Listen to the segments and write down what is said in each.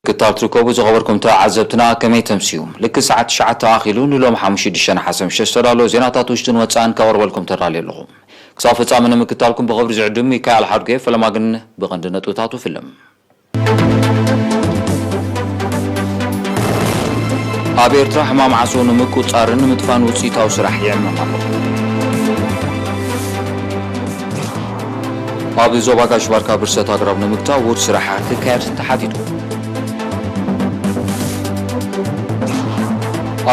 ክታብ ትርከቡ ዝኸበርኩም ተዓዘብትና ከመይ ተምስዩ? ልክዕ ሰዓት ትሽዓተ ኣኺሉ ንሎም ሓሙሽተ ሽዱሽተ ነሓሰ ምሸት ዝተዳለወ ዜናታት ውሽጥን ወጻእን ከቕርበልኩም ተዳልየ ኣለኹ። ክሳብ ፍጻመ ንምክታልኩም ብኽብሪ ዝዕድም ሚካኤል ሓድጉ እየ። ፈለማ ግን ብቐንዲ ነጥብታቱ ፍልም። ኣብ ኤርትራ ሕማም ዓሶ ንምቁጽጻርን ንምጥፋን ውጽኢታዊ ስራሕ ይዕመም ኣሎ። ኣብ ዞባ ጋሽ ባርካ ብርሰት ኣግራብ ንምግታእ ውድ ስራሕ ክካየድ ተሓቲቱ።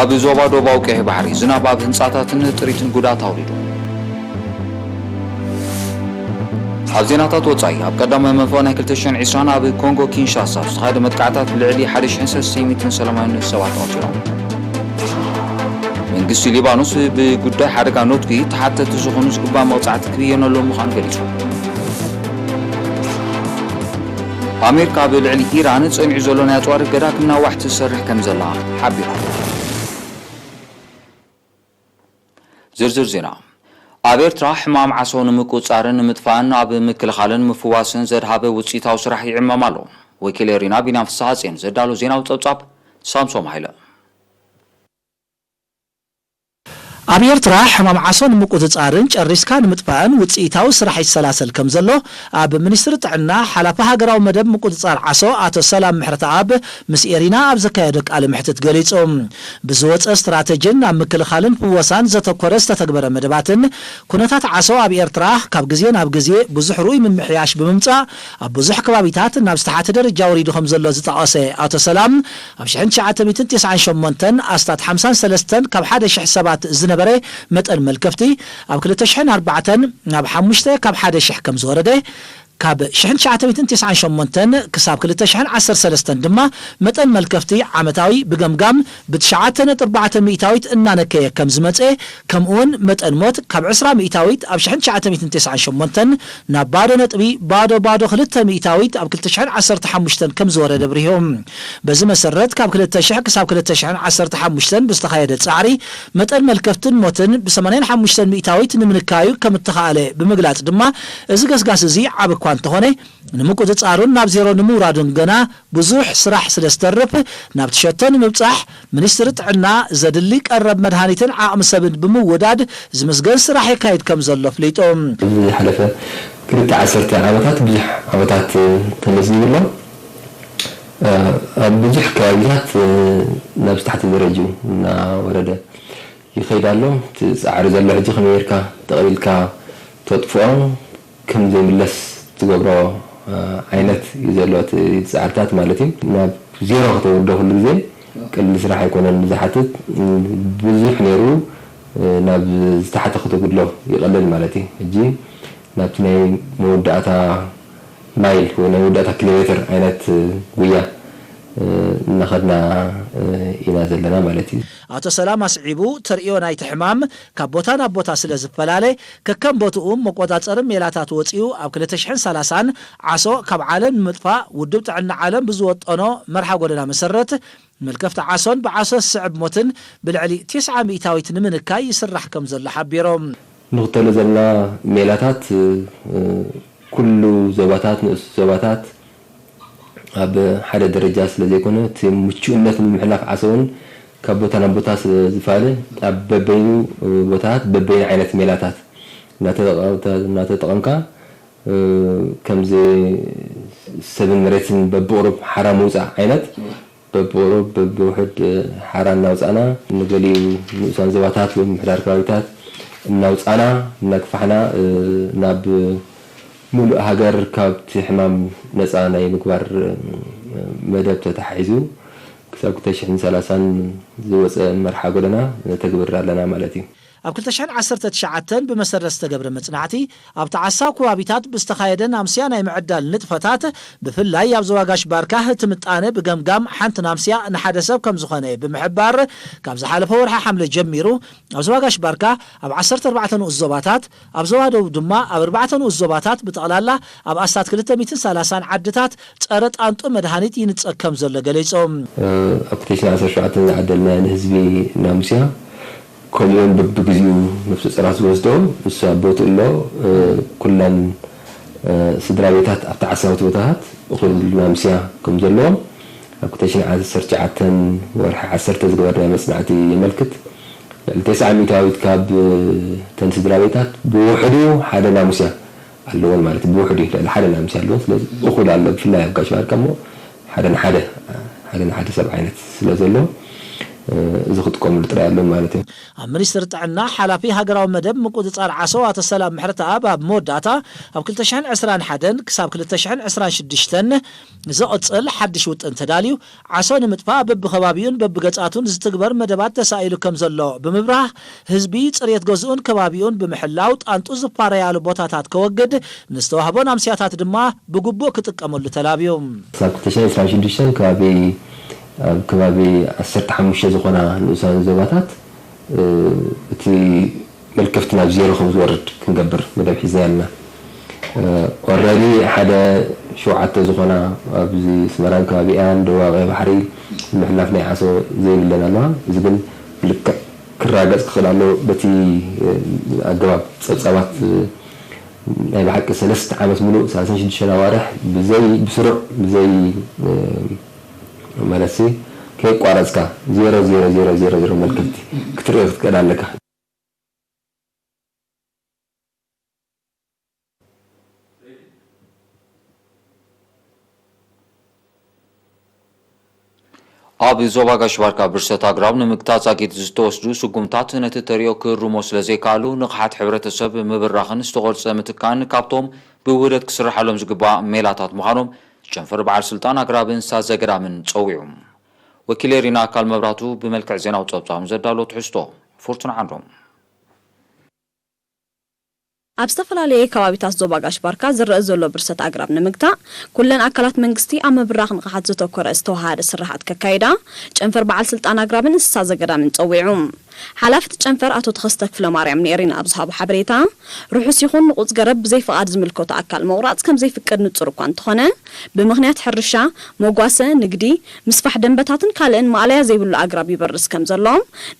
ኣብ ዞባ ዶባዊ ቀይሕ ባሕሪ ዝናብ ኣብ ህንጻታትን ጥሪትን ጉድኣት ኣውሪዱ። ኣብ ዜናታት ወጻኢ፣ ኣብ ቀዳማይ መንፈቕ ናይ ክልተ ሽሕን ዕስራን ኣብ ኮንጎ ኪንሻሳ ዝተኻየደ መጥቃዕታት ልዕሊ ሓደ ሽሕን ሰለስተ ሚእትን ሰላማውያን ሰባት ተቐቲሎም። መንግስቲ ሊባኖስ ብጉዳይ ሓደጋ ነትጒ ተሓተቲ ዝኾኑ ዝግባእ መቕጻዕቲ ክብየነሎም ምዃኑ ገሊጹ። ኣሜሪካ ኣብ ልዕሊ ኢራን ጸኒዑ ዘሎ ናይ ኣጽዋር እገዳ ክናዋሕ ትሰርሕ ከም ዘላ ሓቢራ። ዝርዝር ዜና። ኣብ ኤርትራ ሕማም ዓሶ ንምቁጽጻርን ንምጥፋእን ኣብ ምክልኻልን ምፍዋስን ዘድሃበ ውጽኢታዊ ስራሕ ይዕመም ኣሎ። ወኪል ኤሪና ቢንያም ፍስሓጽዮን ዘዳሎ ዜናዊ ጸብጻብ ሳምሶም ሃይለ። ኣብ ኤርትራ ሕማም ዓሶ ንምቁጽጻርን ጨሪስካ ንምጥፋእን ውጽኢታዊ ስራሕ ይሰላሰል ከም ዘሎ ኣብ ሚኒስትሪ ጥዕና ሓላፊ ሃገራዊ መደብ ምቁጽጻር ዓሶ ኣቶ ሰላም ምሕረተኣብ ምስ ኤሪና ኣብ ዘካየዶ ቃለ መሕትት ገሊጹ። ብዝወጸ ስትራተጂን ኣብ ምክልኻልን ፍወሳን ዘተኮረ ዝተተግበረ መደባትን ኩነታት ዓሶ ኣብ ኤርትራ ካብ ግዜ ናብ ግዜ ብዙሕ ርኡይ ምምሕያሽ ብምምጻእ ኣብ ብዙሕ ከባቢታት ናብ ዝተሓተ ደረጃ ወሪዱ ከም ዘሎ ዝጠቐሰ ኣቶ ሰላም ኣብ ሽሕን ትሽዓተ ሚእትን ተስዓን ሸሞንተን ኣስታት ሓምሳን ሰለስተን ካብ ሓደ ሽሕ ሰባት ዝነበረ መጠን መልከፍቲ ኣብ ክልተ ሽሕን ኣርባዕተን ናብ ሓሙሽተ ካብ ሓደ ሽሕ ከም ዝወረደ ካብ ሽሕን ትሽዓተ ሚእትን ተስዓን ሸሞንተን ክሳብ ክልተ ሽሕን ዓሰርተ ሰለስተን ድማ መጠን መልከፍቲ ዓመታዊ ብገምጋም ብትሽዓተ ነጥቢ ኣርባዕተ ሚእታዊት እናነከየ ከም ዝመጸ ከምኡውን መጠን ሞት ካብ ዕስራ ሚእታዊት ኣብ ሽሕን ትሽዓተ ሚእትን ተስዓን ሸሞንተን ናብ ባዶ ነጥቢ ባዶ ባዶ ክልተ ሚእታዊት ኣብ ክልተ ሽሕን ዓሰርተ ሓሙሽተን ከም ዝወረደ ኣብሪሁ። በዚ መሰረት ካብ ክልተ ሽሕ ክሳብ ክልተ ሽሕን ዓሰርተ ሓሙሽተን ብዝተኻየደ ጻዕሪ መጠን መልከፍትን ሞትን ብ ሰማንያን ሓሙሽተን ሚእታዊት ንምንካዩ ከም እተኻእለ ብምግላጽ ድማ እዚ ገስጋስ እዚ ዓቢ እኳ እንተኾነ ንምቁጽጻሩን ናብ ዜሮ ንምውራዱን ገና ብዙሕ ስራሕ ስለ ዝተርፍ ናብቲ ሸቶ ንምብጻሕ ሚኒስትሪ ጥዕና ዘድሊ ቀረብ መድሃኒትን ዓቕሚ ሰብን ብምውዳድ ዝምስገን ስራሕ የካይድ ከም ዘሎ ኣፍሊጡ። ዝሓለፈ ክልተ ዓሰርተ ዓመታት ብዙሕ ዓወታት ተመዝጊቡ ኣሎ። ኣብ ብዙሕ ከባቢታት ናብ ዝተሓተ ደረጅኡ እናወረደ ይኸይድ ኣሎ። እቲ ጻዕሪ ዘሎ ሕጂ ከመይ ጌርካ ጠቕሊልካ ተጥፍኦ ከም ዘይምለስ ትገብሮ ዓይነት እዩ ዘሎ እቲ ጻዕርታት ማለት እዩ። ናብ ዜሮ ከተውርዶ ኩሉ ግዜ ቀሊል ስራሕ ኣይኮነን ዝሓትት። ብዙሕ ነይሩ ናብ ዝተሓተ ከተጉድሎ ይቐልል ማለት እዩ። ሕጂ ናብቲ ናይ መወዳእታ ማይል ወይ ናይ መወዳእታ ኪሎ ሜትር ዓይነት ጉያ እናኸድና ኢና ዘለና ማለት እዩ። ኣቶ ሰላም ኣስዒቡ ተርእዮ ናይቲ ሕማም ካብ ቦታ ናብ ቦታ ስለ ዝፈላለ ከከም ቦትኡ መቆጻጸሪ ሜላታት ወጺኡ ኣብ ክልተ ሽሕን ሰላሳን ዓሶ ካብ ዓለም ንምጥፋእ ውድብ ጥዕና ዓለም ብዝወጠኖ መርሓ ጎደና መሰረት መልከፍቲ ዓሶን ብዓሶ ዝስዕብ ሞትን ብልዕሊ ተስዓ ሚእታዊት ንምንካይ ይስራሕ ከም ዘሎ ሓቢሮም። ንኽተሎ ዘለና ሜላታት ኩሉ ዞባታት ንኡስ ዞባታት ኣብ ሓደ ደረጃ ስለ ዘይኮነ እቲ ምቹእነት ንምሕላፍ ዓሶ እውን ካብ ቦታ ናብ ቦታ ስለ ዝፋለ ኣብ በበይኑ ቦታታት በበይኑ ዓይነት ሜላታት እናተጠቐምካ ከምዚ ሰብን መሬትን በብቑሩብ ሓራ ምውፃእ ዓይነት በብቑሩብ በብውሕድ ሓራ እናውፃእና ንገሊኡ ንኡሳን ዞባታት ወይ ምምሕዳር ከባቢታት እናውፃእና እናግፋሕና ናብ ሙሉእ ሃገር ካብቲ ሕማም ነፃ ናይ ምግባር መደብ ተተሓሒዙ ክሳብ ክልተ ሽሕን ሰላሳን ዝወፀ መርሓ ጎደና ነተግብር ኣለና ማለት እዩ። ኣብ ክልተ ሽሕን ዓሰርተ ትሽዓተን ብመሰረት ዝተገብረ መጽናዕቲ ኣብቲ ዓሳብ ከባቢታት ብዝተኻየደ ናምስያ ናይ ምዕዳል ንጥፈታት ብፍላይ ኣብ ዞባ ጋሽ ባርካ እቲ ምጣነ ብገምጋም ሓንቲ ናምስያ ንሓደ ሰብ ከም ዝኾነ ብምሕባር ካብ ዝሓለፈ ወርሒ ሓምለ ጀሚሩ ኣብ ዞባ ጋሽ ባርካ ኣብ ዓሰርተ ኣርባዕተ ንኡስ ዞባታት ኣብ ዞባ ደቡብ ድማ ኣብ ኣርባዕተ ንኡስ ዞባታት ብጠቕላላ ኣብ ኣስታት ክልተ ሚእትን ሰላሳን ዓድታት ጸረ ጣንጡ መድሃኒት ይንጸግ ከም ዘሎ ገሊጾም። ኣብ ክልተ ሽሕን ዓሰርተ ሸውዓተን ዝዓደልና ንህዝቢ ናምስያ ከምኡውን በብግዚኡ ነፍሰ ጾራት ዝወስዶ እሱ ኣብ ቦትኡ ኣሎ። ኩለን ስድራ ቤታት ኣብቲ ዓሳውቲ ቦታታት እኹል ናምስያ ከም ዘለዎም ኣብ ክልተ ሽሕን ዓሰርተ ትሽዓተን ወርሒ ዓሰርተ ዝገበርናዮ መጽናዕቲ የመልክት። ልዕሊ ተስዓ ሚእታዊት ካብ እተን ስድራ ቤታት ብውሕዱ ሓደ ናሙስያ ኣለወን ማለት እዩ። ብውሕዱ እዩ፣ ልዕሊ ሓደ ናሙስያ ኣለወን። ስለዚ እኹል ኣሎ፣ ብፍላይ ኣብ ጋሽ ባርካ እሞ ሓደ ንሓደ፣ ሓደ ንሓደ ሰብ ዓይነት ስለ ዘሎ፣ እዚ ክጥቀምሉ ጥራይ ኣለዎም ማለት እዩ። ኣብ ሚኒስትሪ ጥዕና ሓላፊ ሃገራዊ መደብ ምቁጽጻር ዓሶ ኣቶ ሰላም ምሕረተኣብ ኣብ መወዳእታ፣ ኣብ ክልተ ሽሕን ዕስራን ሓደን ክሳብ ክልተ ሽሕን ዕስራን ሽዱሽተን ዝቕጽል ሓድሽ ውጥን ተዳልዩ፣ ዓሶ ንምጥፋእ በብኸባቢኡን በብገጻቱን ዝትግበር መደባት ተሳኢሉ ከም ዘሎ ብምብራህ፣ ህዝቢ ጽሬት ገዝኡን ከባቢኡን ብምሕላው ጣንጡ ዝፋረያሉ ቦታታት ከወግድ፣ ንዝተዋህቦ ናምስያታት ድማ ብግቡእ ክጥቀመሉ ተላብዩ። ክሳብ ክልተ ሽሕን ዕስራን ሽዱሽተን ከባቢ፣ ኣብ ከባቢ ዓሰርተ ሓሙሽተ ዝኾና ንኡሳን ዞባታት፣ እ፣ እቲ መልከፍቲ ናብ ዜሮ ከም ዝወርድ ክንገብር መደብ ሒዝና ኣለና። ኦረዲ ሓደ ሸውዓተ ዝኾና ኣብዚ ኣስመራን ከባቢኣን ደቡባዊ ቀይ ባሕሪ ምሕላፍ ናይ ዓሶ ዘይብለን ኣለዋ። እዚ ግን ብልክዕ ክራገጽ ክኽእል ኣለዎ። በቲ፣ እ፣ ኣገባብ ጸብጻባት፣ እ፣ ናይ ብሓቂ ሰለስተ ዓመት ምሉእ ሰላሳን ሽዱሽተን ኣዋርሕ ብዘይ፣ ብስሩዕ ብዘይ፣ እ፣ መለሲ ከየቋረጽካ ዜሮ ዜሮ ዜሮ ዜሮ ዜሮ መልከፍቲ ክትርኢ ክትክእል ኣለካ። ኣብ ዞባ ጋሽ ባርካ ብርሰት ኣግራብ ንምግታእ ዛጊት ዝተወስዱ ስጉምታት ነቲ ተርእዮ ክእርሞ ስለ ዘይከኣሉ፣ ንቕሓት ሕብረተሰብ ምብራኽን ዝተቖርጸ ምትካእን ካብቶም ብውህደት ክስርሓሎም ዝግባእ ሜላታት ምዃኖም ጨንፈር በዓል ስልጣን ኣግራብን እንስሳ ዘገዳምን ጸዊዑ። ወኪለይ ሪና ኣካል መብራቱ ብመልክዕ ዜናዊ ጸብጻቡ ዘዳሎ ትሕዝቶ። ፎርቱና ዓንዶም። ኣብ ዝተፈላለየ ከባቢታት ዞባ ጋሽ ባርካ ዝረአ ዘሎ ብርሰት ኣግራብ ንምግታእ፣ ኩለን ኣካላት መንግስቲ ኣብ ምብራኽ ንቕሓት ዘተኮረ ዝተወሃደ ስርሓት ከካይዳ፣ ጨንፈር በዓል ስልጣን ኣግራብን እንስሳ ዘገዳምን ጸዊዑ። ሓላፊ እቲ ጨንፈር ኣቶ ተኸስተ ክፍለማርያም ንኤሪና ኣብ ዝሃቦ ሓበሬታ፣ ርሑስ ይኹን ንቑጽ ገረብ ብዘይ ፍቓድ ዝምልከቶ ኣካል ምቑራጽ ከም ዘይፍቀድ ንጹር እኳ እንተኾነ፣ ብምኽንያት ሕርሻ፣ መጓሰ፣ ንግዲ፣ ምስፋሕ ደንበታትን ካልእን ማእለያ ዘይብሉ ኣግራብ ይበርስ ከም ዘሎ፣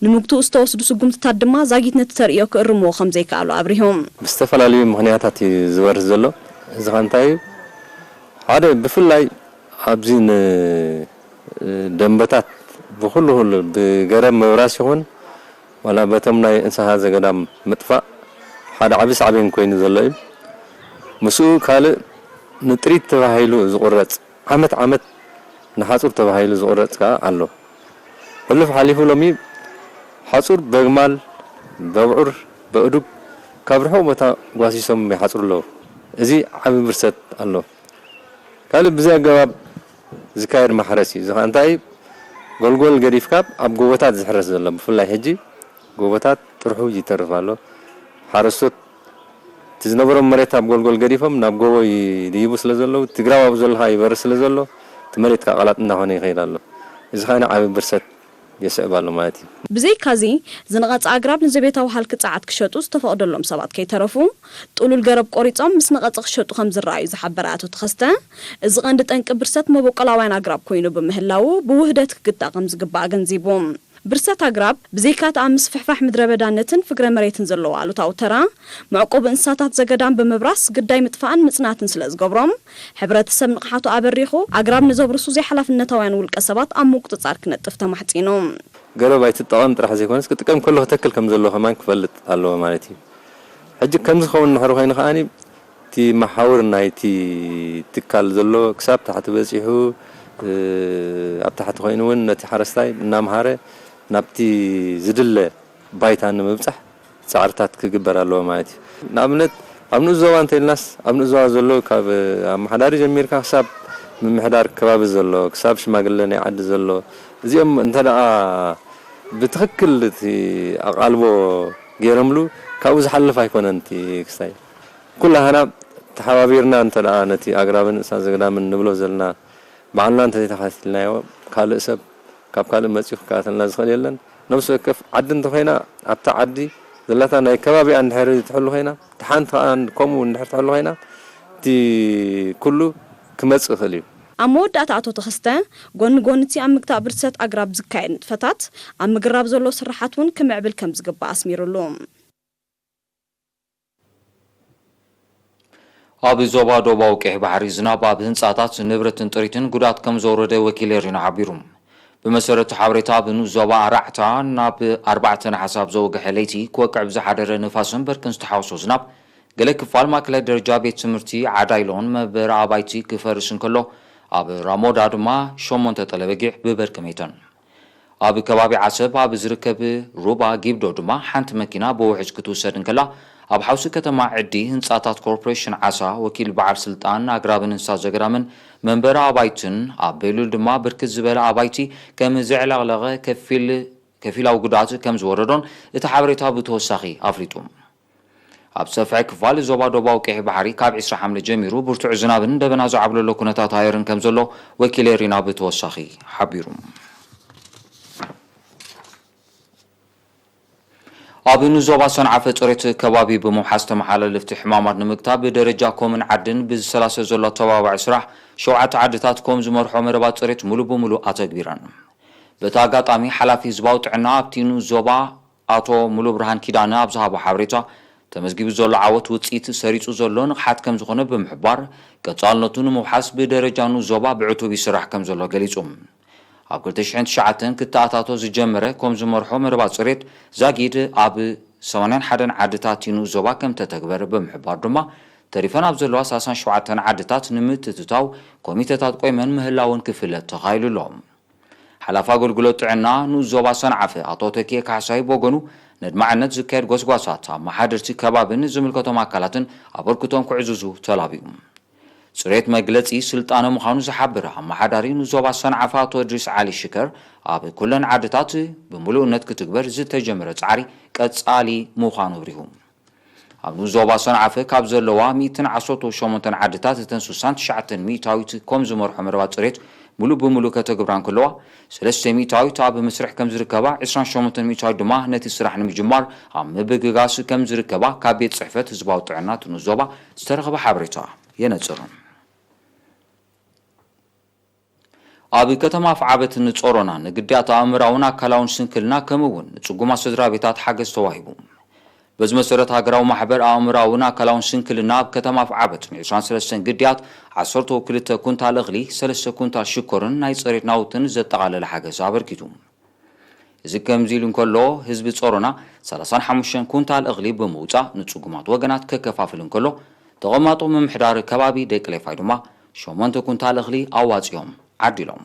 ንምግትኡ ዝተወስዱ ስጉምትታት ድማ ዛጊት ነቲ ተርእዮ ክእርምዎ ከም ዘይከኣሉ ኣብሪሁ። ብዝተፈላለዩ ምኽንያታት እዩ ዝበርስ ዘሎ። እዚ ኸ እንታይ እዩ? ሓደ፣ ብፍላይ ኣብዚ ን-፣ ደንበታት ብኹሉ፣ ኩሉ ብገረብ ምብራስ ይኹን ዋላ በቶም ናይ እንስሳ ዘገዳም ምጥፋእ ሓደ ዓቢ ሳዕቤን ኮይኑ ዘሎ እዩ። ምስኡ ካልእ ንጥሪት ተባሂሉ ዝቑረጽ፣ ዓመት ዓመት ንሓጹር ተባሂሉ ዝቑረጽ ከኣ ኣሎ። ሕሉፍ ሓሊፉ ሎሚ ሓጹር በግማል፣ በብዑር፣ በእዱግ ካብ ርሑቕ ቦታ ጓሲሶም ይሓጽሩ ኣለዉ። እዚ ዓቢ ብርሰት ኣሎ። ካልእ ብዘይ ኣገባብ ዝካየድ ማሕረስ እዩ። እዚ ኸኣ እንታይ እዩ? ጎልጎል ገዲፍካ ኣብ ጎቦታት ዝሕረስ ዘሎ፣ ብፍላይ ሕጂ ጎቦታት ጥርሑ ይተርፍ ኣሎ። ሓረስቶት እቲ ዝነበሮም መሬት ኣብ ጎልጎል ገዲፎም ናብ ጎቦ ይድይቡ ስለ ዘለዉ፣ እቲ ግራብ ኣብኡ ዘሎ ኸኣ ይበርስ ስለ ዘሎ፣ እቲ መሬት ከኣ ቀላጥ እናኾነ ይኸይድ ኣሎ። እዚ ኸኣ ዓቢ ብርሰት የስዕብ ኣሎ ማለት እዩ። ብዘይካዚ፣ ዝነቐጸ ኣግራብ ንዘቤታዊ ሃልኪ ጸዓት ክሸጡ ዝተፈቕደሎም ሰባት ከይተረፉ፣ ጥሉል ገረብ ቆሪጾም ምስ ነቐጸ ክሸጡ ከም ዝረኣዩ ዝሓበረ ኣቶ ተኸስተ፣ እዚ ቀንዲ ጠንቂ ብርሰት መበቆላውያን ኣግራብ ኮይኑ ብምህላዉ፣ ብውህደት ክግታእ ከም ዝግባእ ኣገንዚቡ። ብርሰት ኣግራብ፣ ብዘይካ እቲ ኣብ ምስፍሕፋሕ ምድረ በዳነትን ፍግረ መሬትን ዘለዎ ኣሉታዊ ተራ፣ መዕቆቢ እንስሳታት ዘገዳም ብምብራስ ግዳይ ምጥፋእን ምጽናትን ስለ ዝገብሮም፣ ሕብረተሰብ ንቕሓቱ ኣበሪኹ፣ ኣግራብ ንዘብርሱ ዘይሓላፍነታውያን ውልቀ ሰባት ኣብ ምቁጽጻር ክነጥፍ ተማሕጺኑ። ገረብ ኣይትጠቐም ጥራሕ ዘይኮነስ፣ ክጥቀም ከሎ ክተክል ከም ዘለዎ ከማን ክፈልጥ ኣለዎ ማለት እዩ። ሕጂ ከምዚ ክኸውን እንድሕር ኮይኑ ከኣኒ፣ እቲ መሓውር ናይቲ ትካል ዘሎ ክሳብ ታሕቲ በጺሑ፣ እ፣ ኣብ ታሕቲ ኮይኑ እውን ነቲ ሓረስታይ እናምሃረ ናብቲ ዝድለ ባይታ ንምብጻሕ ጻዕርታት ክግበር ኣለዎ ማለት እዩ። ንኣብነት፣ ኣብ ንኡስ ዞባ እንተኢልናስ፣ ኣብ ንኡስ ዞባ ዘሎ ካብ ኣመሓዳሪ ጀሚርካ ክሳብ ምምሕዳር ከባቢ ዘሎ፣ ክሳብ ሽማግለ ናይ ዓዲ ዘሎ፣ እዚኦም እንተ ደኣ ብትኽክል እቲ ኣቓልቦ ገይሮምሉ፣ ካብኡ ዝሓልፍ ኣይኮነን እቲ ክስታይ። ኩላህና ተሓባቢርና እንተ ደኣ ነቲ ኣግራብን እንስሳ ዘገዳምን ንብሎ ዘለና ባዕልና እንተ ዘይተኸታቲልናዮ፣ ካልእ ሰብ ካብ ካልእ መጺኡ ክከታተልና ዝኽእል የለን። ነብሲ ወከፍ ዓዲ እንተኾይና፣ ኣብታ ዓዲ ዘላታ ናይ ከባቢኣ እንድሕር ትሕሉ ኮይና፣ እታ ሓንቲ ከኣ ከምኡ እንድሕር ትሕሉ ኮይና፣ እቲ ኩሉ ክመጽእ ይኽእል እዩ። ኣብ መወዳእታ ኣቶ ተኸስተ፣ ጎኒ ጎኒ እቲ ኣብ ምግታእ ብርሰት ኣግራብ ዝካየድ ንጥፈታት፣ ኣብ ምግራብ ዘሎ ስርሓት እውን ክምዕብል ከም ዝግባእ ኣስሚሩሉ። ኣብ ዞባ ደቡባዊ ቀይሕ ባሕሪ ዝናብ ኣብ ህንጻታት፣ ንብረትን ጥሪትን ጉድኣት ከም ዘውረደ ወኪል ኤሪና ሓቢሩ። ብመሰረት ሓበሬታ፣ ኣብ ንኡስ ዞባ ኣራዕታ ናብ ኣርባዕተ ነሓስ ኣብ ዘወግሐ ለይቲ ክወቅዕ ብዝሓደረ ንፋስን በርቅን ዝተሓወሶ ዝናብ፣ ገለ ክፋል ማእከላይ ደረጃ ቤት ትምህርቲ ዓዳይሎን መንበሪ ኣባይቲ ክፈርስ እንከሎ፣ ኣብ ራሞዳ ድማ ሸሞንተ ጠለበጊዕ ብበርቂ መይተን። ኣብ ከባቢ ዓሰብ ኣብ ዝርከብ ሩባ ጊብዶ ድማ ሓንቲ መኪና ብውሕጅ ክትውሰድ እንከላ፣ ኣብ ሓውሲ ከተማ ዕዲ ህንጻታት ኮርፖሬሽን ዓሳ፣ ወኪል በዓል ስልጣን ኣግራብን እንስሳ ዘገዳምን መንበሪ ኣባይትን ኣብ ቤሉል ድማ ብርክት ዝበለ ኣባይቲ ከም ዘዕለቕለቐ፣ ከፊል ከፊላዊ ጉድኣት ከም ዝወረዶን እቲ ሓበሬታ ብተወሳኺ ኣፍሊጡ። ኣብ ሰፍሐ ክፋል ዞባ ደቡባዊ ቀይሕ ባሕሪ ካብ ዕስራ ሓምለ ጀሚሩ ብርቱዕ ዝናብን ደበና ዝዓብለሎ ኩነታት ኣየርን ከም ዘሎ ወኪል ኤሪና ብተወሳኺ ሓቢሩ። ኣብ ንዞባ ሰንዓፈ ጽሬት ከባቢ ብምውሓስ ተመሓላለፍቲ ሕማማት ንምግታእ ብደረጃ ኮምን ዓድን ብዝሰላሰ ዘሎ ኣተባባዒ ስራሕ ሸውዓተ ዓድታት ኮም ዝመርሖ መደባት ጽሬት ሙሉ ብሙሉ ኣተግቢረን። በቲ ኣጋጣሚ ሓላፊ ህዝባዊ ጥዕና ኣብቲ ንኡስ ዞባ ኣቶ ሙሉብርሃን ኪዳነ ኣብ ዝሃቦ ሓበሬታ፣ ተመዝጊቡ ዘሎ ዓወት ውጽኢት ሰሪጹ ዘሎ ንቕሓት ከም ዝኾነ ብምሕባር፣ ቀጻልነቱ ንምውሓስ ብደረጃ ንኡስ ዞባ ብዕቱብ ይስራሕ ከም ዘሎ ገሊጹ። ኣብ ክልተ ሽሕን ትሽዓተን ክተኣታቶ ዝጀመረ ኮም ዝመርሖ መደባት ጽሬት ዛጊድ ኣብ ሰማንያን ሓደን ዓድታት ንኡስ ዞባ ከም ተተግበር ብምሕባር ድማ፣ ተሪፈን ኣብ ዘለዋ ሰላሳን ሸውዓተን ዓድታት ንምትእትታው ኮሚተታት ቆይመን ምህላውን ክፍለጥ ተኻኢሉ ኣሎ። ሓላፊ ኣገልግሎት ጥዕና ንኡስ ዞባ ሰንዓፈ ኣቶ ተኪኤ ካሕሳይ ብወገኑ፣ ነድማዕነት ዝካየድ ጎስጓሳት ኣመሓደርቲ ከባብን ዝምልከቶም ኣካላትን ኣበርክቶም ክዕዝዙ ተላቢዩ። ጽሬት መግለጺ ስልጣነ ምዃኑ ዝሓበረ ኣመሓዳሪ ንኡስ ዞባ ሰንዓፈ ኣቶ እድሪስ ዓሊ ሽከር፣ ኣብ ኩለን ዓድታት ብምሉእነት ክትግበር ዝተጀመረ ጻዕሪ ቀጻሊ ምዃኑ ኣብሪሁ። ኣብ ንኡስ ዞባ ሰንዓፈ ካብ ዘለዋ ሚእትን ዓሰርተ ሸሞንተን ዓድታት እተን ስሳን ትሽዓተን ሚእታዊት ኮም ዝመርሖ መደባት ጽሬት ሙሉ ብሙሉ ከተግብራ እንከለዋ፣ ሰለስተ ሚእታዊት ኣብ መስርሕ ከም ዝርከባ፣ ዕስራን ሸሞንተን ሚእታዊት ድማ ነቲ ስራሕ ንምጅማር ኣብ ምብግጋስ ከም ዝርከባ ካብ ቤት ጽሕፈት ህዝባዊ ጥዕና እቲ ንኡስ ዞባ ዝተረኽበ ሓበሬታ የነጽር። ኣብ ከተማ ኣፍዓበት ንጾሮና ንግድያት ኣእምራውን ኣካላውን ስንክልና ከምኡ እውን ንጽጉማት ስድራ ቤታት ሓገዝ ተዋሂቡ። በዚ መሰረት ሃገራዊ ማሕበር ኣእምራውን ኣካላውን ስንክልና ኣብ ከተማ ኣፍዓበት ን ዕስራን ሰለስተን ግድያት ዓሰርተ ክልተ ኩንታል እኽሊ፣ ሰለስተ ኩንታል ሽኮርን ናይ ጽሬት ናውትን ዘጠቓለለ ሓገዝ ኣበርኪቱ። እዚ ከምዚ ኢሉ እንከሎ፣ ህዝቢ ጾሮና ሰላሳን ሓሙሽተን ኩንታል እኽሊ ብምውጻእ ንጽጉማት ወገናት ከከፋፍል እንከሎ፣ ተቐማጦ ምምሕዳር ከባቢ ደቂ ሌፋይ ድማ ሸሞንተ ኩንታል እኽሊ ኣዋጺኦም ዓዲሎም።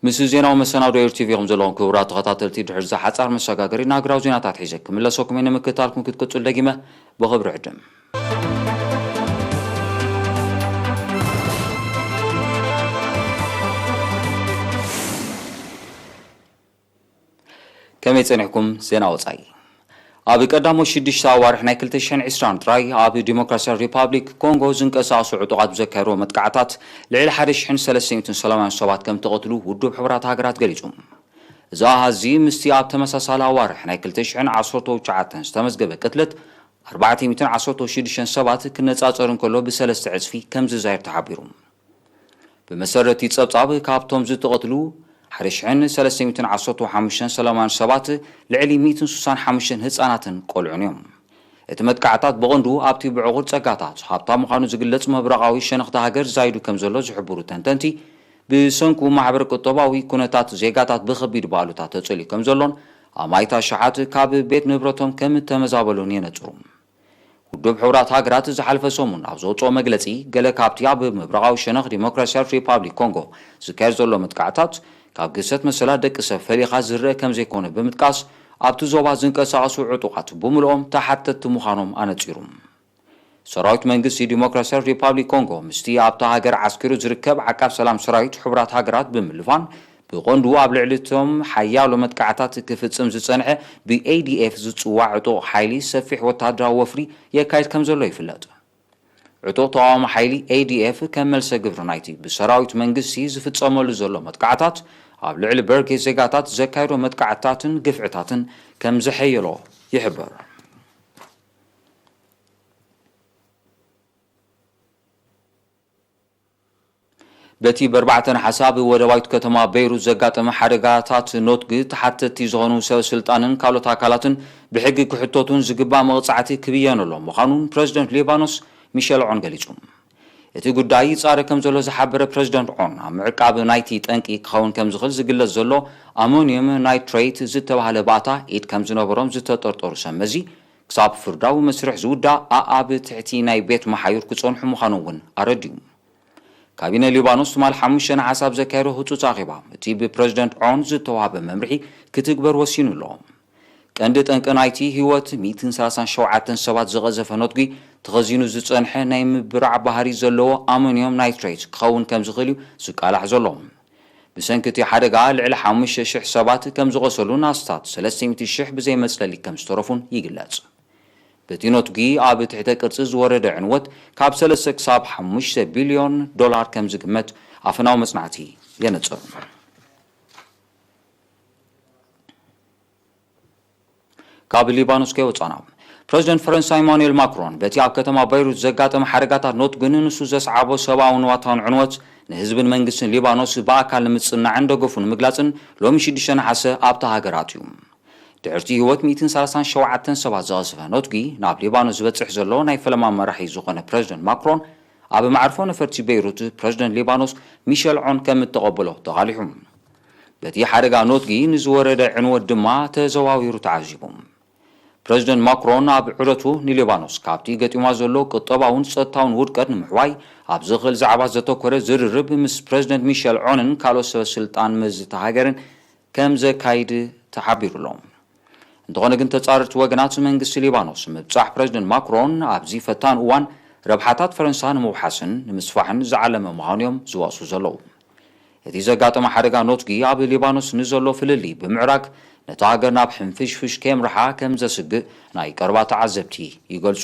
ምስ ዜናዊ መሰናዶ ኤር ቲቪ ኢኹም ዘለኹም ክቡራት ተኸታተልቲ። ድሕሪ እዚ ሓጻር መሰጋገሪ፣ ንሃገራዊ ዜናታት ሒዘ ክምለሰኩም እየ። ንምክትታልኩም ክትቅጽሉ ደጊመ ብኽብሪ ዕድም። ከመይ ጸኒሕኩም? ዜና ወጻኢ። ኣብ ቀዳሞት ሽዱሽተ ኣዋርሕ ናይ ክልተ ሽሕን ዕስራን ጥራይ ኣብ ዲሞክራሲያዊ ሪፓብሊክ ኮንጎ ዝንቀሳቐሱ ዕጡቓት ብዘካየድዎ መጥቃዕታት ልዕሊ ሓደ ሽሕን ሰለስተ ሚእትን ሰላማውያን ሰባት ከም ተቐትሉ ውድብ ሕቡራት ሃገራት ገሊጹ። እዚ ኣሃዝ ምስቲ ኣብ ተመሳሳሊ ኣዋርሕ ናይ ክልተ ሽሕን ዓሰርተ ትሽዓተን ዝተመዝገበ ቅትለት ኣርባዕተ ሚእትን ዓሰርተ ሽዱሽተን ሰባት ክነጻጸር እንከሎ ብሰለስተ ዕጽፊ ከም ዝዛየድ ተሓቢሩ። ብመሰረት እቲ ጸብጻብ፣ ካብቶም ዝተቐትሉ ሓደ ሽሕን ሰለስተ ሚእትን ዓሰርተ ሓሙሽተን ሰላማውያን ሰባት፣ ልዕሊ ሚእትን ስሳን ሓሙሽተን ህጻናትን ቆልዑን እዮም። እቲ መጥቃዕታት ብቐንዱ ኣብቲ ብዕቑር ጸጋታት ሃብታም ምዃኑ ዝግለጽ ምብራቓዊ ሸነኽቲ ሃገር ዛይዱ ከም ዘሎ ዝሕብሩ ተንተንቲ፣ ብሰንኩ ማሕበረ ቁጠባዊ ኩነታት ዜጋታት ብኸቢድ ባሉታ ተጸልዩ ከም ዘሎን ኣማኢት ኣሽሓት ካብ ቤት ንብረቶም ከም እተመዛበሉን የነጽሩ። ውድብ ሕቡራት ሃገራት ዝሓለፈ ሰሙን ኣብ ዘውጽኦ መግለጺ፣ ገለ ካብቲ ኣብ ምብራቓዊ ሸነኽ ዲሞክራሲያዊት ሪፓብሊክ ኮንጎ ዝካየድ ዘሎ መጥቃዕታት፣ ካብ ግህሰት መሰላት ደቂ ሰብ ፈሊኻ ዝረአ ከም ዘይኮነ ብምጥቃስ፣ ኣብቲ ዞባ ዝንቀሳቐሱ ዕጡቓት ብምልኦም ተሓተትቲ ምዃኖም ኣነጺሩ። ሰራዊት መንግስቲ ዲሞክራሲያዊት ሪፓብሊክ ኮንጎ ምስቲ ኣብታ ሃገር ዓስኪሩ ዝርከብ ዓቃብ ሰላም ሰራዊት ሕቡራት ሃገራት ብምልፋን፣ ብቐንዱ ኣብ ልዕሊ እቶም ሓያሎ መጥቃዕታት ክፍጽም ዝጸንሐ ብ ኤ ዲ ኤፍ ዝጽዋዕ ዕጡቕ ሓይሊ ሰፊሕ ወተሃደራዊ ወፍሪ የካይድ ከም ዘሎ ይፍለጥ። ዕጡቕ ተቓዋሚ ሓይሊ ኤ ዲ ኤፍ ከም መልሰ ግብሪ ናይቲ ብሰራዊት መንግስቲ ዝፍጸመሉ ዘሎ መጥቃዕታት፣ ኣብ ልዕሊ በርጌ ዜጋታት ዘካየዶ መጥቃዕታትን ግፍዕታትን ከም ዘሐየሎ ይሕበር። በቲ ብኣርባዕተ ነሓሰ ኣብ ወደባዊት ከተማ ቤይሩት ዘጋጠመ ሓደጋታት ኖትጊ ተሓተትቲ ዝኾኑ ሰብ ስልጣንን ካልኦት ኣካላትን ብሕጊ ክሕተቱን ዝግባእ መቕጻዕቲ ክብየነሎም ምዃኑን ፕረዚደንት ሊባኖስ ሚሸል ዖን ገሊጹ። እቲ ጉዳይ ይጻረ ከም ዘሎ ዝሓበረ ፕረዚደንት ዖን፣ ኣብ ምዕቃብ ናይቲ ጠንቂ ክኸውን ከም ዝኽእል ዝግለጽ ዘሎ ኣሞኒየም ናይትሬት ዝተባህለ ባእታ ኢድ ከም ዝነበሮም ዝተጠርጠሩ ሰብ መዚ፣ ክሳብ ፍርዳዊ መስርሕ ዝውዳእ ኣኣብ ትሕቲ ናይ ቤት መሓዩር ክጸንሑ ምዃኖም እውን ኣረዲኡ። ካቢነ ሊባኖስ ትማል ሓሙሽተ ነሓሰ ኣብ ዘካየዶ ህጹጽ ኣኼባ፣ እቲ ብፕረዚደንት ዖን ዝተዋህበ መምርሒ ክትግበር ወሲኑ ኣሎ። ቀንዲ ጠንቂ ናይቲ ህይወት ሚእትን ሰላሳን ሸውዓተን ሰባት ዝቐዘፈ ኖትጊ፣ ተኸዚኑ ዝጸንሐ ናይ ምብራዕ ባህሪ ዘለዎ ኣሞኒየም ናይትሬት ክኸውን ከም ዝኽእል እዩ ዝቃላሕ ዘሎ። ብሰንኪ እቲ ሓደጋ ልዕሊ ሓሙሽተ ሽሕ ሰባት ከም ዝቖሰሉን ኣስታት ሰለስተ ሚእቲ ሽሕ ብዘይ መጽለሊ ከም ዝተረፉን ይግለጽ። በቲ ኖትጊ ኣብ ትሕተ ቅርጺ ዝወረደ ዕንወት ካብ ሰለስተ ክሳብ ሓሙሽተ ቢልዮን ዶላር ከም ዝግመት ኣፈናዊ መጽናዕቲ የነጽር። ካብ ሊባኖስ ከይወጻና፣ ፕረዚደንት ፈረንሳ ኢማኑኤል ማክሮን በቲ ኣብ ከተማ በይሩት ዘጋጠመ ሓደጋታት ኖትግን ንሱ ዘስዓቦ ሰብኣውን ንዋታውን ዕንወት ንህዝብን መንግስትን ሊባኖስ ብኣካል ንምጽናዕን ደገፉ ንምግላጽን ሎሚ ሽዱሽተ ነሓሰ ኣብታ ሃገር ኣትዩ። ድሕርቲ ህይወት ሚእትን ሰላሳን ሸውዓተን ሰባት ዝቐሰፈ ኖትጊ ናብ ሊባኖስ ዝበጽሕ ዘሎ ናይ ፈለማ መራሒ ዝኾነ ፕረዚደንት ማክሮን ኣብ መዓርፎ ነፈርቲ ቤይሩት ፕረዚደንት ሊባኖስ ሚሸል ዖን ከም እተቐበሎ ተቓሊሑ። በቲ ሓደጋ ኖትጊ ንዝወረደ ዕንወት ድማ ተዘዋዊሩ ተዓዚቡ። ፕረዚደንት ማክሮን ኣብ ዑደቱ ንሊባኖስ ካብቲ ገጢማ ዘሎ ቁጠባውን ጸጥታውን ውድቀት ንምሕዋይ ኣብ ዝኽእል ዛዕባ ዘተኮረ ዝርርብ ምስ ፕረዚደንት ሚሸል ዖንን ካልኦት ሰበ ስልጣን መዚ እታ ሃገርን ከም ዘካይድ ተሓቢሩ ኣሎ። እንተኾነ ግን ተጻረርቲ ወገናት መንግስቲ ሊባኖስ ምብጻሕ ፕረዚደንት ማክሮን ኣብዚ ፈታን እዋን ረብሓታት ፈረንሳ ንምውሓስን ንምስፋሕን ዝዓለመ ምዃኑ እዮም ዝወቕሱ ዘለዉ። እቲ ዘጋጠመ ሓደጋ ኖትጊ ኣብ ሊባኖስ ንዘሎ ፍልልይ ብምዕራግ ነታ ሃገር ናብ ሕንፍሽፍሽ ከየምርሓ ከም ዘስግእ ናይ ቀረባ ተዓዘብቲ ይገልጹ።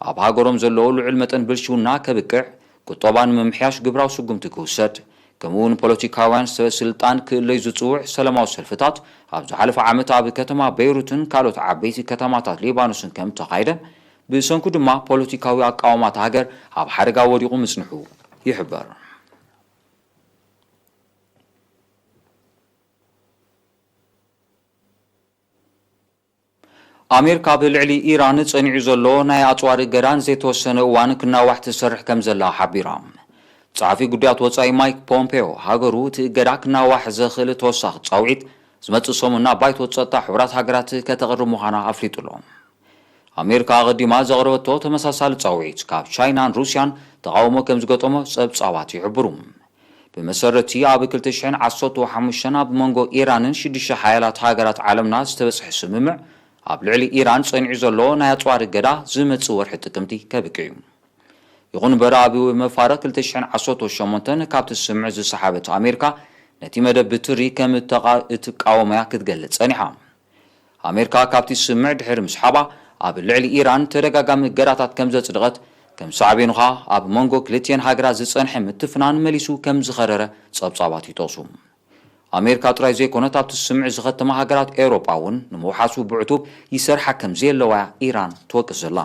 ኣብ ሃገሮም ዘለዉ ልዑል መጠን ብልሽውና ከብቅዕ፣ ቁጠባ ንምምሕያሽ ግብራዊ ስጉምቲ ክውሰድ፣ ከምኡውን ፖለቲካውያን ሰበ ስልጣን ክእለዩ ዝጽውዕ ሰላማዊ ሰልፍታት ኣብ ዝሓለፈ ዓመት ኣብ ከተማ ቤይሩትን ካልኦት ዓበይቲ ከተማታት ሊባኖስን ከም ተኻይደ፣ ብሰንኩ ድማ ፖለቲካዊ ኣቃውማት ሃገር ኣብ ሓደጋ ወዲቑ ምጽንሑ ይሕበር። ኣሜሪካ ኣብ ልዕሊ ኢራን ጸኒዑ ዘሎ ናይ ኣጽዋር እገዳ ንዘይተወሰነ እዋን ክናዋሕ ትሰርሕ ከም ዘላ ሓቢራ። ጸሓፊ ጉዳያት ወጻኢ ማይክ ፖምፔዮ፣ ሃገሩ እቲ እገዳ ክናዋሕ ዘኽእል ተወሳኺ ጻውዒት ዝመጽእ ሰሙን ናብ ባይቶ ጸጥታ ሕቡራት ሃገራት ከተቕርብ ምዃና ኣፍሊጡ ኣሎ። ኣሜሪካ ኣቐዲማ ዘቕረበቶ ተመሳሳሊ ጻውዒት ካብ ቻይናን ሩስያን ተቓውሞ ከም ዝገጠሞ ጸብጻባት ይሕብሩ። ብመሰረቲ ኣብ ክልተ ሽሕን ዓሰርተ ሓሙሽተን ኣብ መንጎ ኢራንን ሽዱሽተ ሓያላት ሃገራት ዓለምና ዝተበጽሐ ስምምዕ ኣብ ልዕሊ ኢራን ጸኒዑ ዘሎ ናይ ኣጽዋር እገዳ ዝመጽእ ወርሒ ጥቅምቲ ከብቅዕ እዩ። ይኹን እምበር ኣብ መፋርቕ ክልተ ሽሕን ዓሰርተ ሸሞንተን ካብቲ ስምምዕ ዝሰሓበት ኣሜሪካ ነቲ መደብ ብትሪ ከም እተቓ-፣ እትቃወም እያ ክትገልጽ ጸኒሓ። ኣሜሪካ ካብቲ ስምምዕ ድሕሪ ምስሓባ ኣብ ልዕሊ ኢራን ተደጋጋሚ እገዳታት ከም ዘጽደቐት ከም ሳዕቤኑ ኸኣ ኣብ መንጎ ክልቲኤን ሃገራት ዝጸንሐ ምትፍናን መሊሱ ከም ዝኸረረ ጸብጻባት ይጠቕሱ። ኣሜሪካ ጥራይ ዘይኮነት ኣብቲ ስምምዕ ዝኸተማ ሃገራት ኤውሮጳ እውን ንምውሓሱ ብዕቱብ ይሰርሓ ከም ዘየለዋ ኢራን ትወቅስ ዘላ።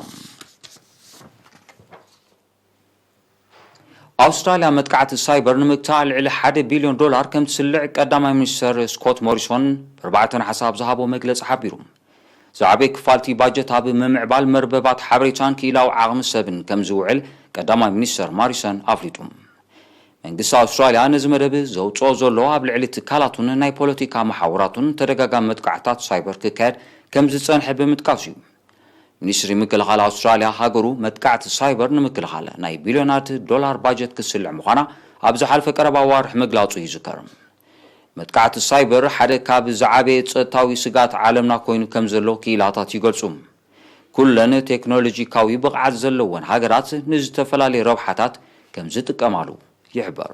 ኣውስትራልያ መጥቃዕቲ ሳይበር ንምግታእ ልዕሊ ሓደ ቢልዮን ዶላር ከም ትስልዕ ቀዳማይ ሚኒስተር ስኮት ሞሪሶን ብኣርባዕተ ነሓሰ ኣብ ዝሃቦ መግለጺ ሓቢሩ። ዝዓበየ ክፋልቲ ባጀት ኣብ ምምዕባል መርበባት ሓበሬታን ክኢላዊ ዓቕሚ ሰብን ከም ዝውዕል ቀዳማይ ሚኒስተር ማሪሰን ኣፍሊጡ። መንግስቲ ኣውስትራልያ ነዚ መደብ ዘውጽኦ ዘሎ ኣብ ልዕሊ ትካላቱን ናይ ፖለቲካ መሓውራቱን ተደጋጋሚ መጥቃዕታት ሳይበር ክካየድ ከም ዝጸንሐ ብምጥቃስ እዩ። ሚኒስትሪ ምክልኻል ኣውስትራልያ ሃገሩ መጥቃዕቲ ሳይበር ንምክልኻል ናይ ቢልዮናት ዶላር ባጀት ክስልዕ ምዃና ኣብ ዝሓለፈ ቀረባ ዋርሕ ምግላጹ ይዝከር። መጥቃዕቲ ሳይበር ሓደ ካብ ዝዓበየ ጸጥታዊ ስግኣት ዓለምና ኮይኑ ከም ዘሎ ክኢላታት ይገልጹ። ኩለን ቴክኖሎጂካዊ ብቕዓት ዘለወን ሃገራት ንዝተፈላለየ ረብሓታት ከም ዝጥቀማሉ ይሕበር።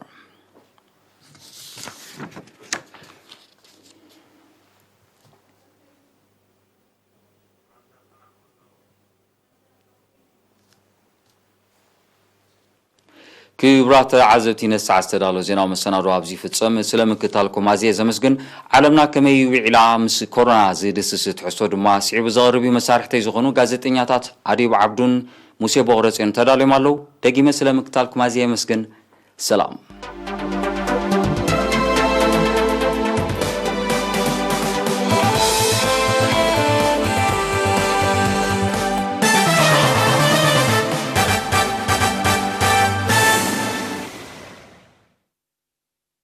ክቡራት ተዓዘብቲ፣ ነዚ ሰዓት ዝተዳለወ ዜናዊ መሰናዶ ኣብዚ ይፍጸም። ስለ ምክታልኩም ኣዝየ ዘመስግን። ዓለምና ከመይ ውዒላ? ምስ ኮሮና ዝድስስ ትሕዝቶ ድማ ስዒቡ ዘቕርብ እዩ። መሳርሕተይ ዝኾኑ ጋዜጠኛታት ኣዲብ ዓብዱን ሙሴ ቦቕረጽዮን ተዳልዮም ኣለዉ። ደጊመ ስለ ምክታልኩም ኣዝየ የመስግን። ሰላም።